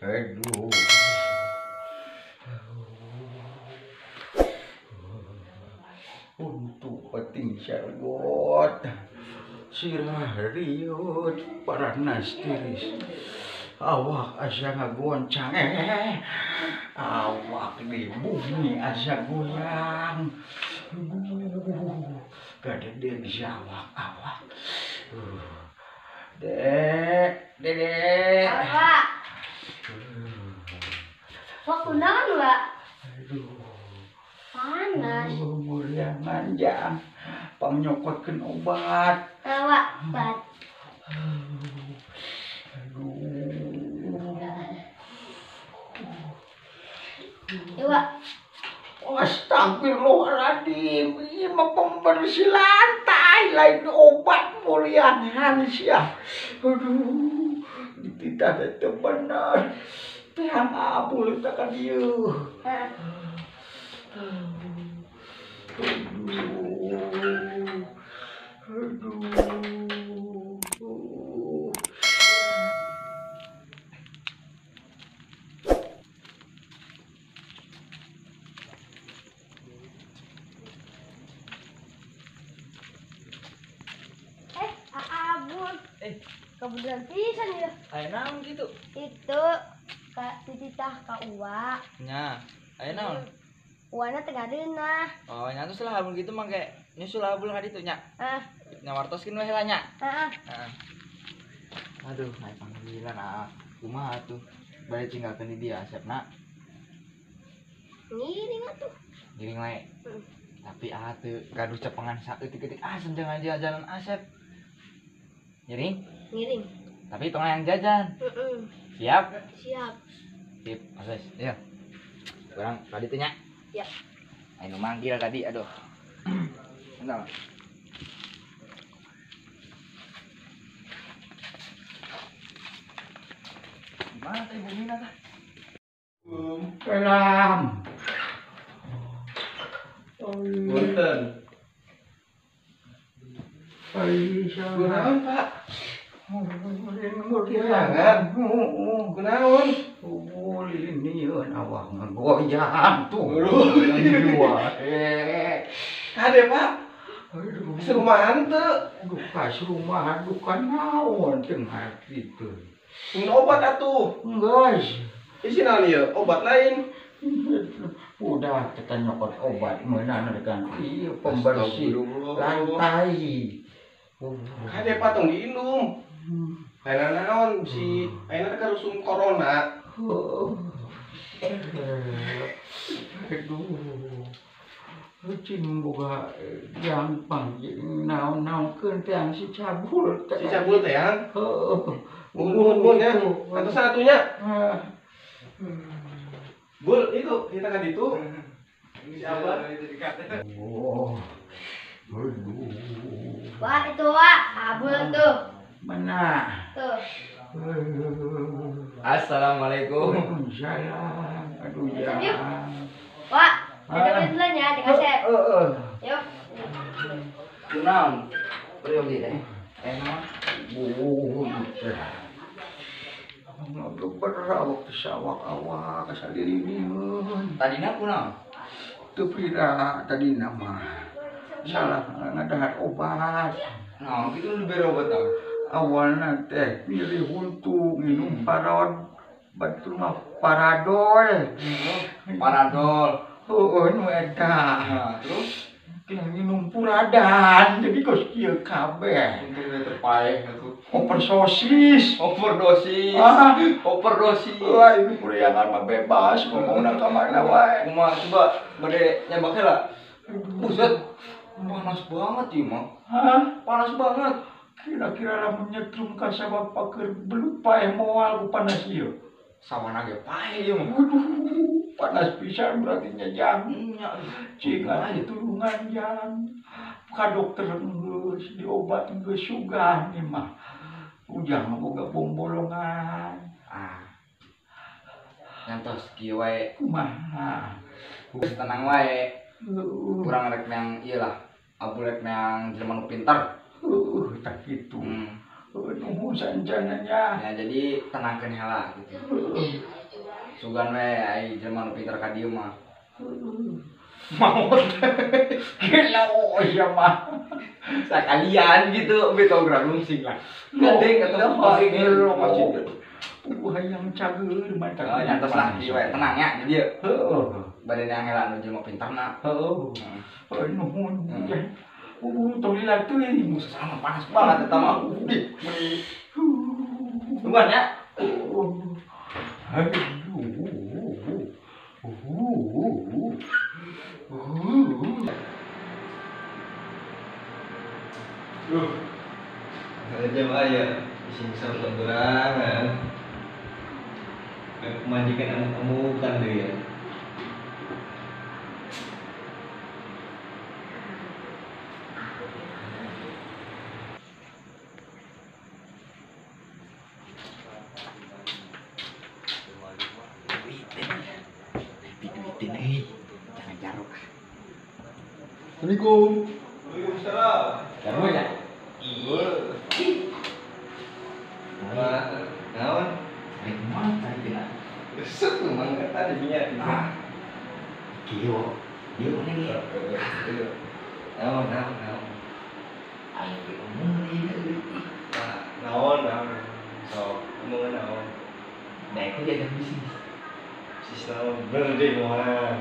Aduh. Untuk penting syargot. Sirah riut paranas tiris. Awak asa ngagoncang awak di bumi asa goyang. Gadedeng awak awak. Dek, dedek. Apa? Wah, kunangan, Wak. Aduh. Panas. Muriangan jang. Pangnyokotkeun obat. Wak, obat. Aduh. Wak. Astagfirullahaladzim, ini mah pembersih lantai, lain obat muriangan sia. Aduh, dititah teh bener. Teang abul teh ka dieu. Aduh. Aduh. Kebetulan pisan ya. Aya naon kitu? Itu ka tititah ka uwa. Nya, aya naon? Uwana teh gareunah. Oh, nya atuh salah abul kitu mah ge nyusul abul ka ditu nya. Heeh. Nya wartoskeun we heula nya. Heeh. Heeh. Aduh, aya panggilan ah. Kumaha atuh? Bade tinggalkeun di dieu Asepna. Ngiring atuh. Ngiring wae. Heeh. Tapi ah teu gaduh cepengan saeutik-eutik ah senjang jajanan Asep. Ngiring? Ngiring. Tapi tong yang jajan. Siap? Siap. Sip, Ases. Iya. Kurang tadi teh nya. Ya. Ayo manggil tadi, aduh. Bentar. Gimana teh Ibu Mina tah? Salam. Punten. Kunaon, Pak? Muriangan. Kunaon? Ini awak ngagoyang tuh. Kade, Pak? Aduh. Serumahan teu? Duka serumahan duka naon teu ngarti teu. Mun obat atuh. Geus. Isi naon ieu? Obat lain. Udah kita nyokot obat meunang kan ieu pembersih lantai. Kade Pak tong diinum. Ayeuna naon si ayeuna teh karusum corona. Aduh. Cing boga jang pang naon-naonkeun teh si cabul teh. Si cabul teh yang? Heeh. Mun-mun ya. Antosan atuh nya. Bul itu kita ka ditu. Si Abah. Oh. Aduh. Wah, itu Wak, abul tuh. Mana? Tuh. Assalamualaikum. Waalaikumsalam. Aduh ya. Wak, kita duluan ya, dengan Asep. Heeh. Yuk. Kunaon? Peryogi teh. Enak. Oh, berawak sawak awak kasalirineun. Tadina kunaon? Teu pira tadina mah. Salah ngadahar obat. Nah, kitu nu dibere obat tah. Awalna teh nyeri huntu nginum parod, batur mah paradol. Paradol. Heueuh nu eta. Nah, terus nginum puradan jadi kos kieu kabeh. Untungnya terpaeh atuh. Overdosis. Overdosis. Ah, overdosis. Wah, ini kuriangan mah bebas ngomongna ka mana wae. Kumaha coba bade nyabak heula. Buset. Panas banget ieu mah. Hah? Panas banget. Kira-kira lamun nyetrum ka sabab keur belut paeh moal ku panas ieu. Sawana ge paeh ieu mah. Waduh, panas pisan berarti nya jang. Nya cing atuh tulungan jang. Ka dokter geus diobat geus sugan ieu mah. Ujang mah boga bombolongan. Ah. Ngantos kieu wae. Kumaha? Geus tenang wae. Kurang rek yang ieu lah. Abu rek yang jelema nu pintar. Tak kitu. Nuhun saencananya. Ya jadi tenangkeun heula gitu. Sugan we ai jelema nu pinter ka dieu mah. Maot. Gila oh ya mah. Sakalian gitu beto urang rungsing lah. Gede ketemu masih. Hayang cager mah tah. Nyantos lah di we tenang ya di dieu. Heeh. Bade neang heula nu jelema pinterna. Heeh. Nuhun. Tong lila teuing sama panas banget eta mah. Di. Tungguan ya. Duh. Aja mah ya sing semburangan. Majikan amuk-amukan deh ya. Duitin eh, jangan jaruk. Assalamualaikum. Waalaikumsalam. Jaruk ya? Iya. Nah, naon? Rek mana tadi lah? Besok memang kata di minyak. Ah. Kieu. Ieu mana nih? Naon, naon, naon. Ayo diomong ieu. Naon, naon. Sok, omongan naon. Nah, itu diajak bisnis. Bisnis naon? Bener deh moal.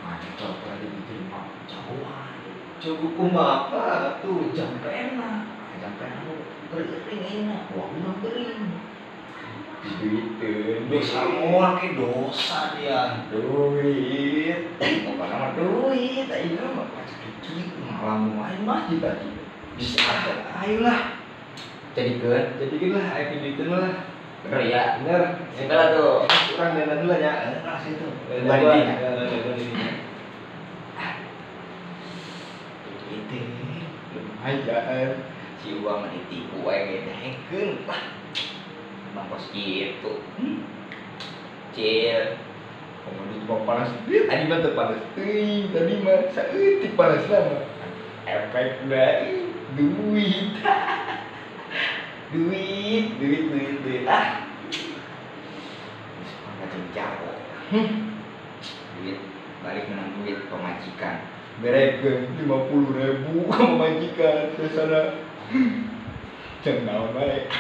Mana tuh tadi diterima jauhan. Cukup kumaha tuh jam pena. Jam pena bering enak. Wah, urang bering. Duiteun. Dosa moal ke dosa dia. Duit. Pokoknya mah duit, ayeuna mah pacek malam lain mah tadi. Bisa ayolah. Jadikeun, jadikeun lah aya duiteun lah. Bener ya? Bener. Siapa lah tuh? Kurang dana dulu ya. Lah situ. Banding. Banding. Itu lumayan. Si uang mah ditipu wae ge daekeun lah. Bang kos gitu. Cil. Kamu di cuma panas. Tadi mah teu panas teuing, tadi mah saeutik panas mah. Efek dari duit. Duit, duit, duit, duit. Ah. Macam jauh. Duit balik menang duit pemajikan. Berekeun 50.000 ka pamajikan sesana. Jangan naon bae.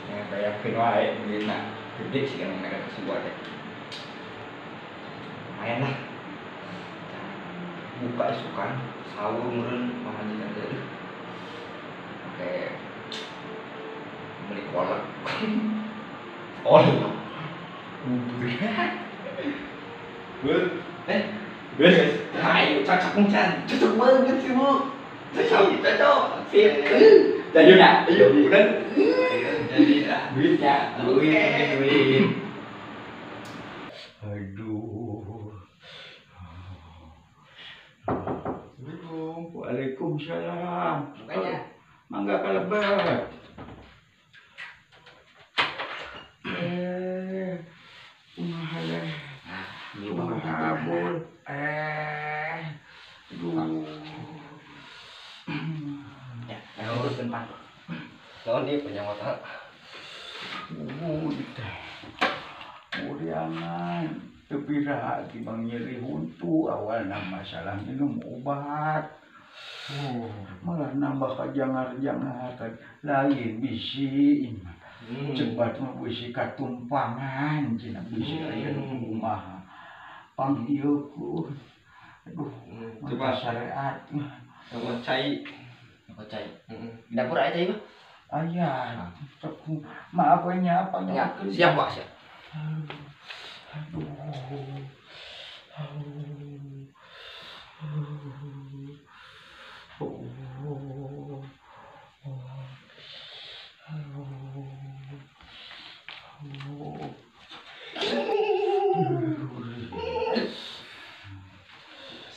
Ya bayangkeun wae duitna gede sih kan mereka kasih buat deh. Lumayan lah. Buka isukan sahur meureun pamajikan teh. Oke. Beli kolak. Kolak. Bubur. Bur. Beres. Ayo cocok encan. Cocok banget sih, Bu. Cocok, cocok. Sip. Jadi ya, ayo udah. Jadi duitnya, duit, duit. Aduh. Assalamualaikum. Waalaikumsalam. Makanya mangga kalebet. Kumaha leh. Kumaha bul. Aduh. Ya, terus tempat. Naon ieu penyamatan? Teh. Muriangan teu pira tibang nyeri huntu awalna masalah minum obat. Malah nambah kajangar-jangar lain bisi. Cepat mah bisi katumpangan cenah bisi aya nu kumaha. Pang ieu ku. Aduh, coba syariat mah. Coba cai. Coba cai. Di dapur aya cai mah? Aya. Maaf we nya apa nya. Siap, Pak, siap. Aduh.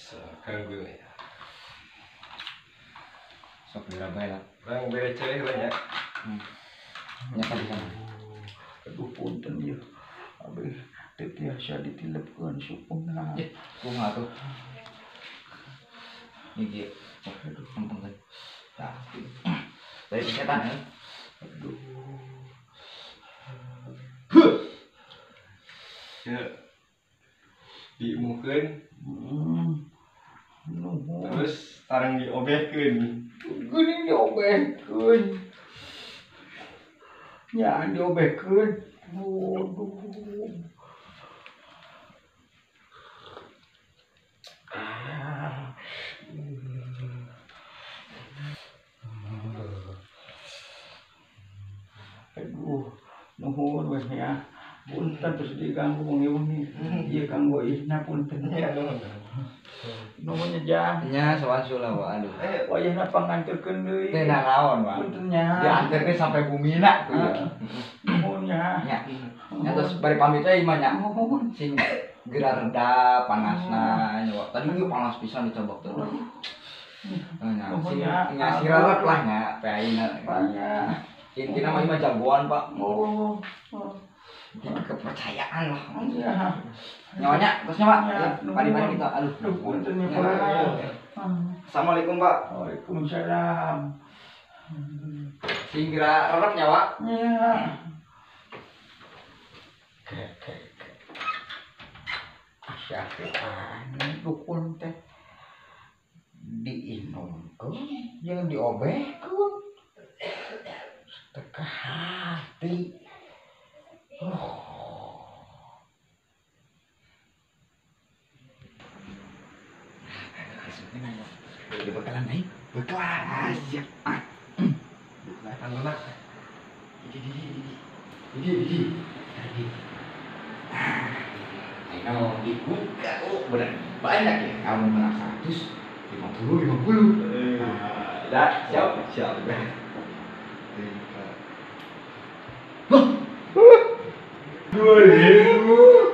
Sekarang gue ya. Sok dirabai lah. Orang bere cewek lah ya. Nyata di sana. Aduh punten ieu. Abeh teu tiasa ditilepkeun sukuna. Kumaha tuh? Ini kieu. Aduh. Tah. Dari setan ya. Aduh. Ya. Diimukeun. Nuhun. Terus tarang diobehkeun. Geuning diobehkeun. Nya diobehkeun. Waduh. Aduh, nuhun weh nya. Punten terus diganggu wengi-wengi. Ieu kanggo ihna punten. Nya nuhun. Nuhun nya Jang. Nya sawansul lah Wak. Aduh. Wayahna panganterkeun deui. Teu nanaon Wak. Punten nya. Dianterkeun sampai bumina ku ieu. Nuhun nya. Nya. Nya terus bari pamit we imah nya. Nuhun. Sing geura reda panasna nya Wak. Tadi ieu panas pisan dicobok teh. Nya sing nya sirarep lah nya peaina. Banyak. Intina mah imah jagoan Pak. Oh. Kepercayaan lah. Iya. Nyawanya terusnya Pak. Padi-padi kita aduh. Punten nya Pak. Assalamualaikum Pak. Waalaikumsalam. Sing geura rerep nya Wak. Iya. Asyakuan dukun teh diinumkeun jeung diobehkeun. Teka hati. Di bekalan aing. Bekalan. Siap. Ah. Bekalan nak. Ini. Ayo dibuka. Oh, benar. Banyak ya. Kamu menang 100, 50, 50. Dah, siap, siap. Wah. 2000.